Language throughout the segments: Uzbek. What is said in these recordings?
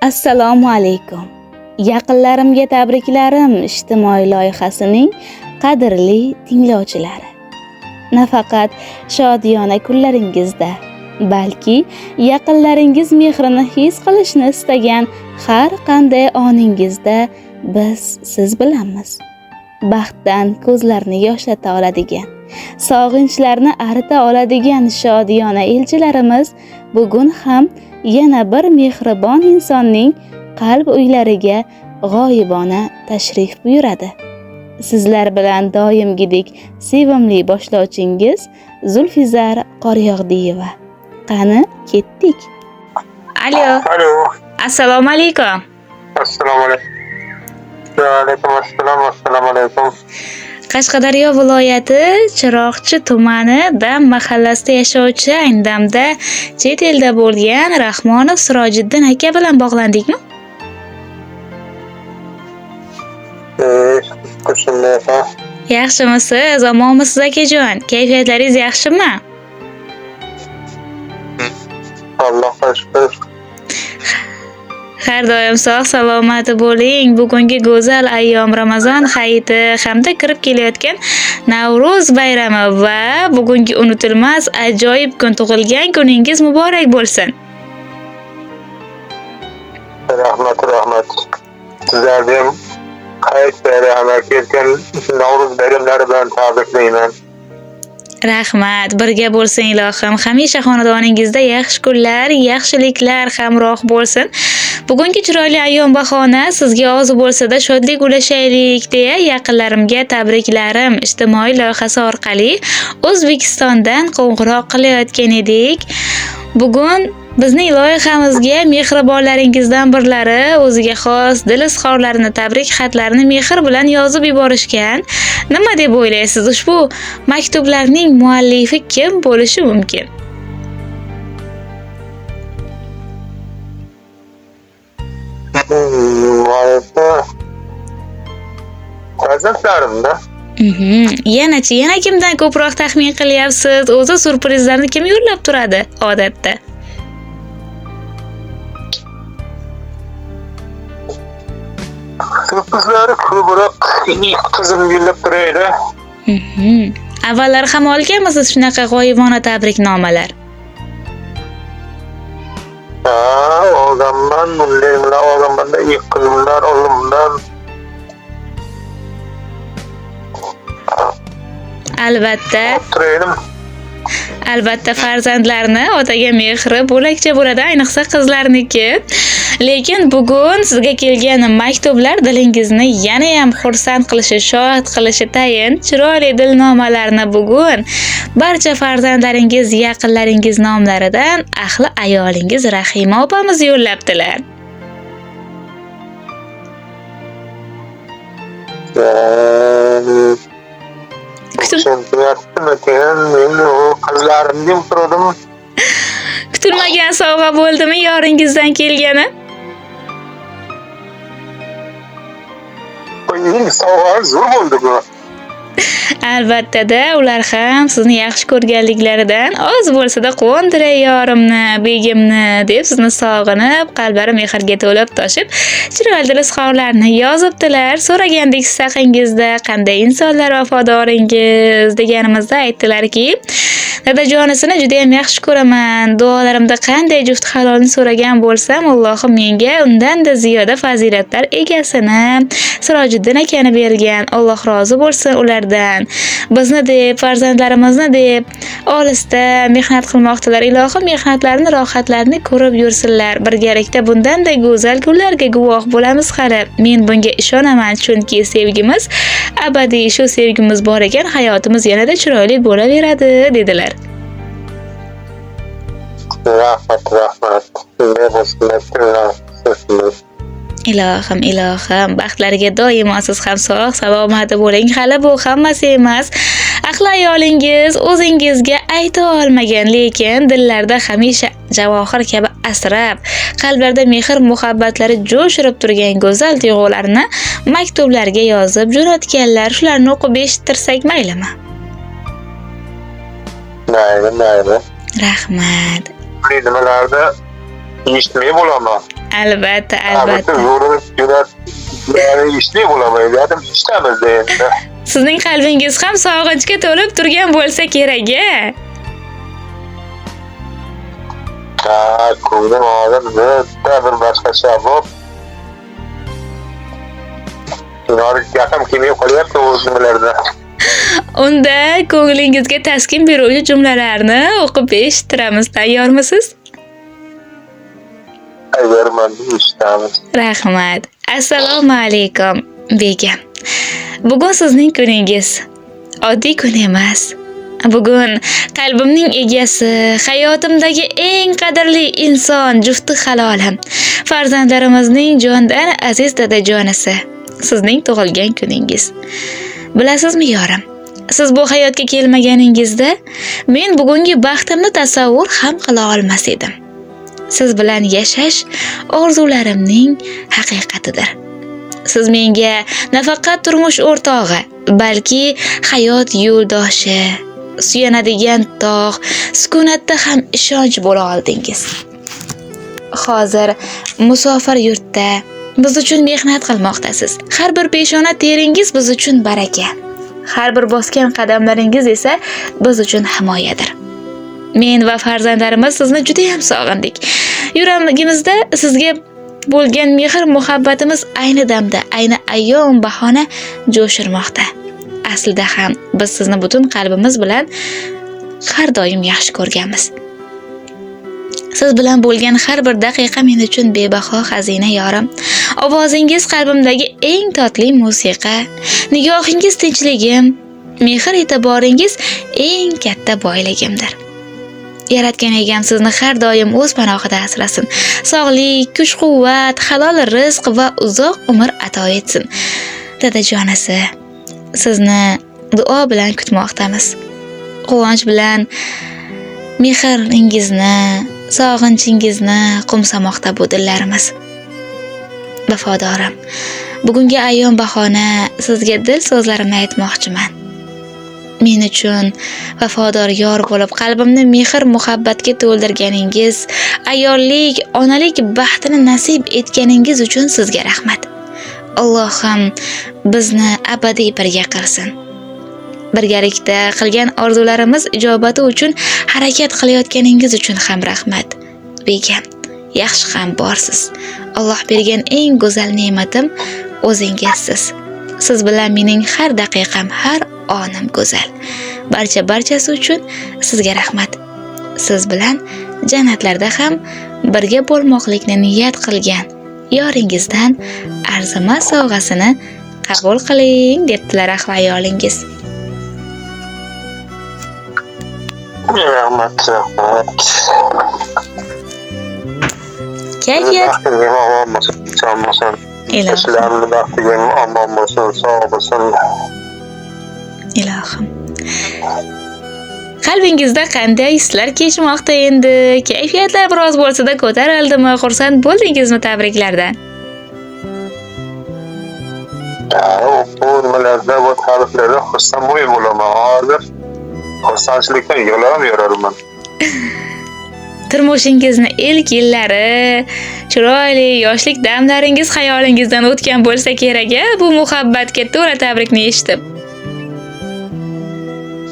Assalomu alaykum. Yaqinlarimga tabriklarim ijtimoiy loyihasining qadrli tinglovchilari. Nafaqat shodiyona kunlaringizda, balki yaqinlaringiz mehrini his qilishni istagan har qanday oningizda biz siz bilanmiz. Baxtdan ko'zlarni yoshlata oladigan, sog'inchlarni arita oladigan shodiyona elchilarimiz bugun ham yana bir mehribon insonning qalb uylariga g'oyibona tashrif buyuradi. Sizlar bilan doimgidek sevimli boshlovchingiz Zulfizar Qoryog'diyeva. Qani, ketdik. Alo. Alo. Assalomu alaykum. Assalomu alaykum. Va alaykum assalom, assalomu alaykum. Qashqadaryo viloyati Chiroqchi tumani Dam mahallasida yashovchi, ayni damda chet elda bo'lgan Rahmonov Sirojiddin aka bilan bog'landikmi? Yaxshimisiz? Omonmisiz akajon? Kayfiyatlaringiz yaxshimi? Allohga shukr. Har doim sog' salomat bo'ling. Bugungi go'zal ayyom Ramazon hayiti hamda kirib kelayotgan Navro'z bayrami va bugungi unutilmas ajoyib kun, tug'ilgan kuningiz muborak bo'lsin. Rahmat, rahmat. Sizlarni ham hayit bayrami, kelgan Navro'z bayramlari bilan tabriklayman. Rahmat, birga bo'lsin ilohim. Hamisha xonadoningizda yaxshi kunlar, yaxshiliklar hamroh bo'lsin. Bugungi chiroyli ayyom bahona sizga oz bo'lsa-da shodlik ulashaylik deya yaqinlarimga tabriklarim ijtimoiy loyihasi orqali O'zbekistondan qo'ng'iroq qilayotgan edik. Bugun bizning loyihamizga mehribonlaringizdan birlari o'ziga xos dil izhorlarini, tabrik xatlarini mehr bilan yozib yuborishgan. Nima deb o'ylaysiz, ushbu maktublarning muallifi kim bo'lishi mumkin? Muallifi farzandlarimda. Yanachi, yana kimdan ko'proq taxmin qilyapsiz? O'zi syurprizlarni kim yo'llab turadi odatda? Syurprizlari ko'proq qizim yo'llab turadi. Avvallari ham olganmisiz shunaqa g'oyibona tabriknomalar? Ha, olganman, bunday bilan olganman-da, qizimdan, o'g'limdan. Albatta. Albatta farzandlarni otaga mehri bo'lakcha bo'ladi, ayniqsa qizlarniki. Lekin bugun sizga kelgan maktublar dilingizni yana ham xursand qilishi, shod qilishi tayin. Chiroyli dilnomalarni bugun barcha farzandlaringiz, yaqinlaringiz nomlaridan ahli ayolingiz Rahima opamiz yo'llabdilar. Kutilmagan sovg'a bo'ldimi yoringizdan kelgani? Sovg'a zo'r bo'ldi bu. Albatta-da, ular ham sizni yaxshi ko'rganliklaridan oz bo'lsa-da quvontiray yorimni, begimni deb sizni sog'inib, qalblari mehrga to'lib toshib, chiroyli izhorlarni yozibdilar. So'ragandik siz haqingizda qanday insonlar vafodoringiz deganimizda aytdilarki, dadajonisini juda ham yaxshi ko'raman. Duolarimda qanday juft halolni so'ragan bo'lsam, Allohim menga undan-da ziyoda fazilatlar egasini Sirojiddin akani bergan. Alloh rozi bo'lsin ulardan. Bizni deb, farzandlarimizni deb olisda mehnat qilmoqdilar. Ilohim mehnatlarini, rohatlarini ko'rib yursinlar. Birgalikda bundan-da go'zal kunlarga guvoh bo'lamiz hali. Men bunga ishonaman, chunki sevgimiz abadiy. Shu sevgimiz bor ekan, hayotimiz yanada chiroyli bo'laveradi, dedilar. Rahmat, rahmat. Ilohim, ilohim, baxtlariga doimo siz ham sog' salomat bo'ling. Hali bu hammasi emas. Ahli ayolingiz o'zingizga ayta olmagan, lekin dillarda hamisha javohir kabi asrab, qalblarda mehr muhabbatlari jo'shirib turgan go'zal tuyg'ularni maktublarga yozib jo'natganlar. Shularni o'qib eshittirsak maylimi? Mayli, mayli. Rahmat. Nimalarda Eshitmay bo'laman. Albatta, albatta. Zo'rini yurak eshitmay bo'laman. Dedim, eshitamiz endi. Sizning qalbingiz ham sog'inchga to'lib turgan bo'lsa kerak-a? Ha, ko'nglim hozir bitta bir boshqacha bo'lib. Yaqin kelmay qolyapti o'z nimalarida. Unda ko'nglingizga taskin beruvchi jumlalarni o'qib eshittiramiz. Tayyormisiz? Tayyorman, eshitamiz. Rahmat. Assalomu alaykum, begim. Bugun sizning kuningiz. Oddiy kun emas. Bugun qalbimning egasi, hayotimdagi eng qadrli inson, jufti halolim, farzandlarimizning jondan aziz dadajonisi, sizning tug'ilgan kuningiz. Bilasizmi, yorim, siz bu hayotga kelmaganingizda men bugungi baxtimni tasavvur ham qila olmas edim. Siz bilan yashash orzularimning haqiqatidir. Siz menga nafaqat turmush o'rtog'i, balki hayot yo'ldoshi, suyanadigan tog', sukunatda ham ishonch bo'la oldingiz. Hozir musofir yurtda biz uchun mehnat qilmoqdasiz. Har bir peshona teringiz biz uchun baraka. Har bir bosgan qadamlaringiz esa biz uchun himoyadir. Men va farzandlarimiz sizni juda ham sog'indik. Yuragimizda sizga bo'lgan mehr muhabbatimiz ayni damda, ayni ayyom bahona jo'shirmoqda. Aslida ham biz sizni butun qalbimiz bilan har doim yaxshi ko'rganmiz. Siz bilan bo'lgan har bir daqiqa men uchun bebaho xazina, yorim. Ovozingiz qalbimdagi eng totli musiqa, nigohingiz tinchligim, mehr e'tiboringiz eng katta boyligimdir. Yaratgan egam sizni har doim o'z panohida asrasin. Sog'lik, kuch-quvvat, halol rizq va uzoq umr ato etsin. Dadajonasi, sizni duo bilan kutmoqdamiz. Quvonch bilan mehringizni, sog'inchingizni qo'msamoqda bu dillarimiz. Vafodorim, bugungi ayyom bahona sizga dil so'zlarimni aytmoqchiman. Men uchun vafodor yor bo'lib qalbimni mehr muhabbatga to'ldirganingiz, ayollik, onalik baxtini nasib etganingiz uchun sizga rahmat. Allohim bizni abadiy birga qilsin. Birgalikda qilgan orzularimiz ijobati uchun harakat qilayotganingiz uchun ham rahmat. Begam, yaxshi ham borsiz. Alloh bergan eng go'zal ne'matim o'zingizsiz. Siz bilan mening har daqiqam, har onim go'zal. Barchasi uchun sizga rahmat. Siz bilan jannatlarda ham birga bo'lmoqlikni niyat qilgan yoringizdan arzimas sovg'asini qabul qiling, debdilar ahli ayolingiz. Rahmat, rahmat. Kayfiyat Sizlarni baxtiga omon bo'lsin, sog' bo'lsin. Ilohim. Qalbingizda qanday hislar kechmoqda endi? Kayfiyatlar biroz bo'lsa-da ko'tarildimi? Xursand bo'ldingizmi tabriklardan? Bu nimalarda, bu tabriklarda xursand bo'laman. Hozir xursandchilikdan yig'lab yurarman. Turmushingizni ilk yillari, chiroyli yoshlik damlaringiz xayolingizdan o'tgan bo'lsa kerak-a, bu muhabbatga to'la tabrikni eshitib.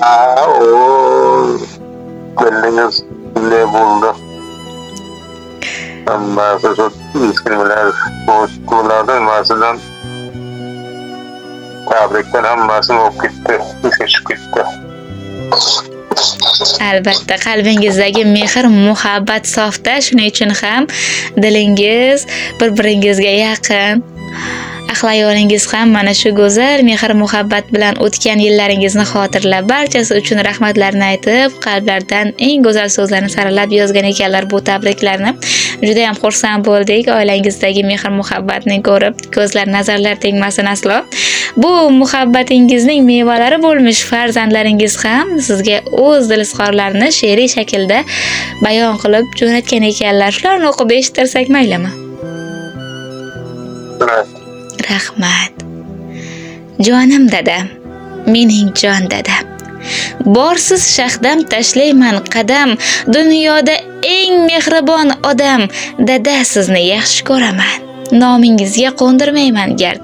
Ha, o bildingiz ne bo'ldi. Hammasi shu nimalar, bulardan nimasidan tabrikdan hammasi bo'lib ketdi, esga tushib ketdi. Albatta, qalbingizdagi mehr, muhabbat sofda, shuning uchun ham dilingiz bir-biringizga yaqin. Ahli ayolingiz ham mana shu go'zal mehr muhabbat bilan o'tgan yillaringizni xotirlab, barchasi uchun rahmatlarni aytib, qalblardan eng go'zal so'zlarni saralab yozgan ekanlar bu tabriklarni. Juda ham xursand bo'ldik oilangizdagi mehr muhabbatni ko'rib, ko'zlar nazarlar tegmasin aslo. Bu muhabbatingizning mevalari bo'lmish farzandlaringiz ham sizga o'z dil izhorlarini she'riy shaklda bayon qilib jo'natgan ekanlar. Shularni o'qib eshittirsak maylimi? Rahmat. Jonim dadam, mening jon dadam. Borsiz shahdam tashlayman qadam, dunyoda Eng mehribon odam, dada, sizni yaxshi ko'raman. Nomingizga qo'ndirmayman gard.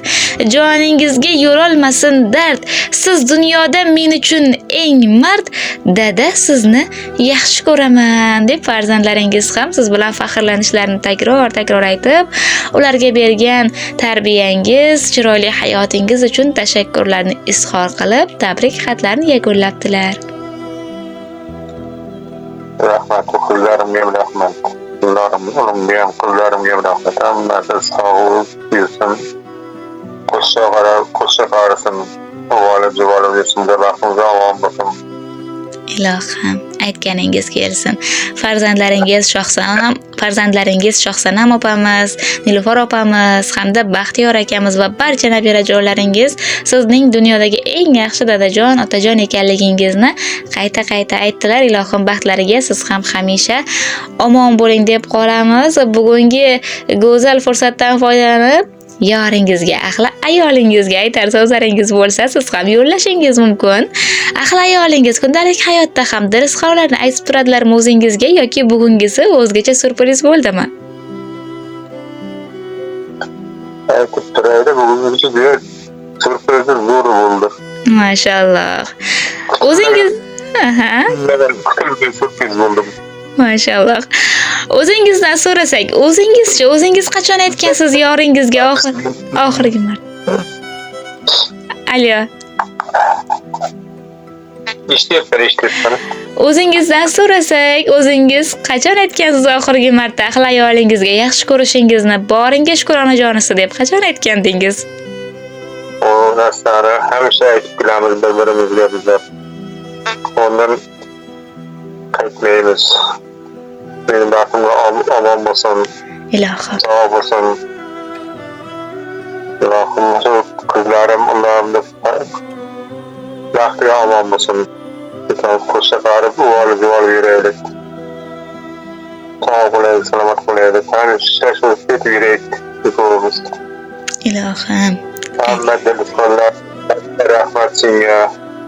Joningizga yo'lolmasin dard. Siz dunyoda men uchun eng mard, dada, sizni yaxshi ko'raman deb farzandlaringiz ham siz bilan faxrlanishlarini takror-takror aytib, ularga bergan tarbiyangiz, chiroyli hayotingiz uchun tashakkurlarni izhor qilib, tabrik xatlarini yakunlabdilar. Rahmat, qizlarimga ham rahmat. Ularım, o'g'limga ham, qizlarimga ham rahmat. Hammasi sog' yursin. Qo'sha qarab, qo'sha qarisin. Uvalib, juvalib yursin. Baxtimizga omon bo'lsin. Ilohim, aytganingiz kelsin. Farzandlaringiz Shohsanam, farzandlaringiz Shohsanam opamiz, Nilufar opamiz hamda Baxtiyor akamiz va barcha nabirajonlaringiz sizning dunyodagi eng yaxshi dadajon, otajon ekanligingizni qayta-qayta aytdilar. Ilohim, baxtlariga siz ham hamisha omon bo'ling deb qolamiz. Bugungi go'zal fursatdan foydalanib, yoringizga, ahli ayolingizga aytar so'zlaringiz bo'lsa, siz ham yo'llashingiz mumkin. Ahli ayolingiz kundalik hayotda ham dil izhorlarni aytib turadilarmi o'zingizga yoki bugungisi o'zgacha syurpriz bo'ldimi? Aytib turaydi, bugungi juda syurprizi zo'r bo'ldi. Mashalloh. O'zingiz Aha. Kutilmagan syurpriz bo'ldi. Mashalloh. O'zingizdan so'rasak, o'zingizchi, o'zingiz qachon aytgansiz yoringizga oxirgi marta? Alo. Eshityapman, eshityapman. O'zingizdan so'rasak, o'zingiz qachon aytgansiz oxirgi marta ahli ayolingizga yaxshi ko'rishingizni, boringga shukur onajonisi deb qachon aytgandingiz? O narsani hamisha aytib kelamiz bir-birimizga bizlar. Ondan qaytmaymiz. Benim baxtimga omon bo'lsin. Ilohim. Sog' bo'lsin. Ilohim, shu qizlarim ularni baxtiga omon bo'lsin. Qo'sha qarib, uvolib yuvolib yuraylik. Sog' bo'laylik, salomat bo'laylik. Hamisha shu ketib yuraylik ikkovimiz. Ilohim. Hamma dilxonlar, rahmat senga.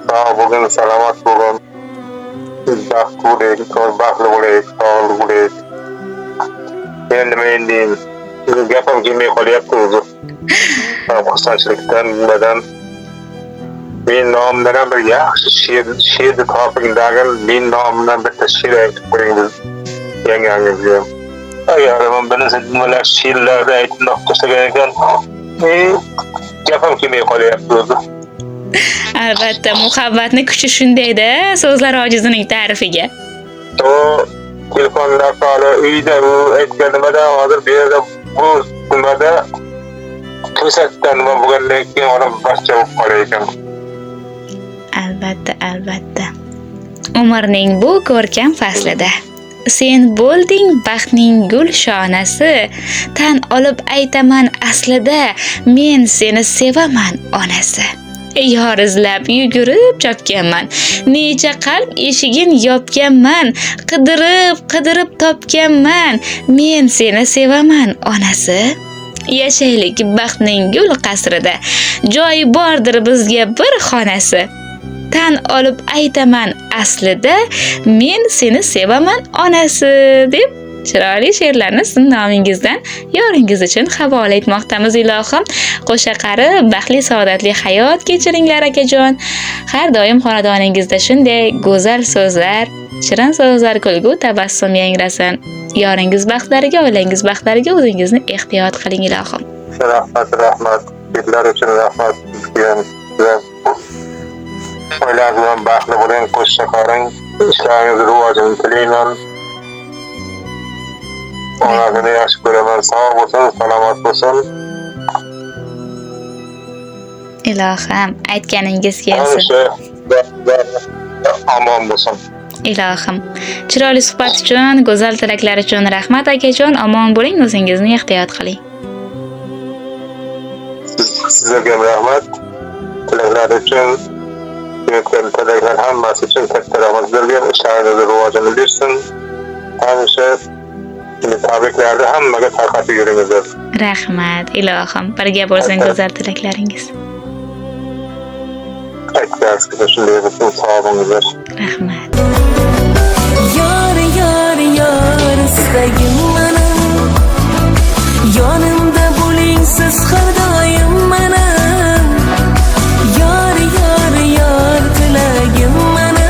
Sog' bo'lgin, salomat bo'lgin. Baxt bo'laylik, baxtli bo'laylik, sog'lik bo'laylik. Endi men deyim, gapim kelmay qolyapti o'zi. Xursandchilikdan, nimadan. Men nomimdan ham bir yaxshi she'rni toping dagin, men nomimdan bitta she'r aytib qo'ying biz yangangizga. Agar men bilsa nimalar she'rlarni aytib tashlagan ekan, gapim kelmay qolyapti o'zi. Albatta, muhabbatni kuchi shundayda, so'zlar ojizining ta'rifiga. O telefonlar hali uyda u aytgan nimada hozir bu yerda bu nimada to'satdan nima bo'lgandan keyin odam boshqa bo'lib qolar ekan. Albatta, albatta. Umrning bu ko'rkam faslida sen bo'lding baxtning gul shonasi, tan olib aytaman aslida men seni sevaman onasi. Yor izlab yugurib chopganman, necha qalb eshigin yopganman, qidirib qidirib topganman, men seni sevaman onasi. Yashaylik baxtning gul qasrida, joy bordir bizga bir xonasi. Tan olib aytaman aslida men seni sevaman onasi deb chiroyli she'rlarni sizning nomingizdan yoringiz uchun havola etmoqdamiz. Ilohim, qo'sha qari, baxtli, saodatli hayot kechiringlar akajon. Har doim xonadoningizda shunday go'zal so'zlar, shirin so'zlar, kulgu, tabassum yangrasin. Yoringiz baxtlariga, oilangiz baxtlariga o'zingizni ehtiyot qiling ilohim. Rahmat, rahmat. Sizlar uchun rahmat. Oilangiz bilan baxtli bo'ling, qo'sha qaring. Ishlaringiz rivojini tilayman. Onasini yaxshi ko'raman. Sog' bo'lsin, salomat bo'lsin. Ilohim, aytganingiz kelsin. Omon bo'lsin. Ilohim. Chiroyli suhbat uchun, go'zal tilaklar uchun rahmat akajon. Omon bo'ling, o'zingizni ehtiyot qiling. Sizlarga ham rahmat. Tilaklar uchun, aytgan tilaklar hammasi uchun katta rahmat. Sizlarga ham ishlaringizni rivojini bersin. Hamisha tabriklarni hammaga tarqatib yuringizlar. Rahmat, ilohim. Birga bo'lsin go'zal tilaklaringiz. Aytganingiz shunday bo'lsin, sog' bo'linglar. Rahmat. Yor, yor, yor. istagim mani. Yonimda bo'ling siz har doim mani. Yor, yor, yor tilagim mani.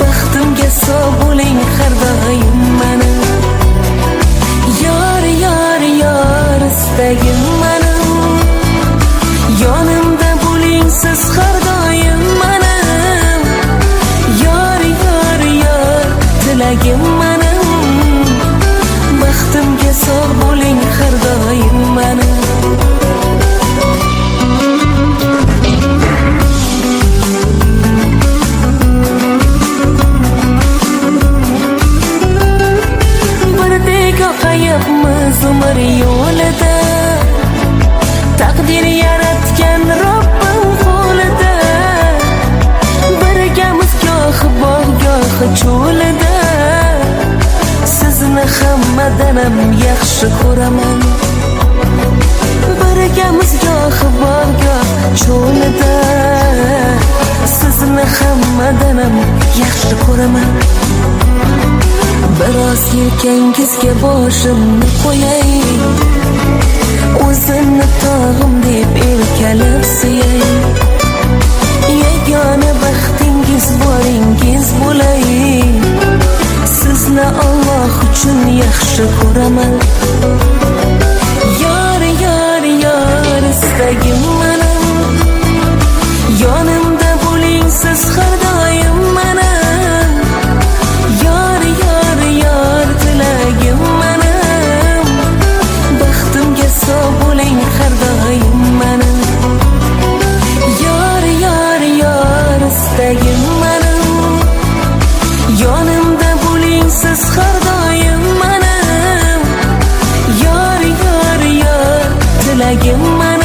Baxtimga sog' bo'ling har doim mani. Yor, yor, yor istagim mani. Yonimda bo'ling siz har doim mani. Yor, yor, yor tilagim mani. Baxtimga sog' bo'ling har doim mani. Birdek oqayapmiz umr yo'lida. Taqdir yaratgan Robbim qo'lida. Birgamiz gohi bog', gohi cho'lida. Sizni hammadan ham yaxshi ko'raman. Birgamiz gohi bog', goh cho'lida. Sizni hammadan ham yaxshi ko'raman. Biroz yelkangizga boshimni qo'yay. O'zimni tog'im deb erkalab suyay. Yagona baxtingiz boringiz bo'lay. Sizni Alloh uchun yaxshi ko'raman. Yor, yor, yor istagim mani. Yonimda bo'ling siz har doim mani. Yor, yor, yor tilagim mani. Baxtimga sog' bo'ling har doim mani. Yor, yor, yor istagim mani. Yonimda bo'ling siz har doim mani. Yor, yor, yor tilagim mani.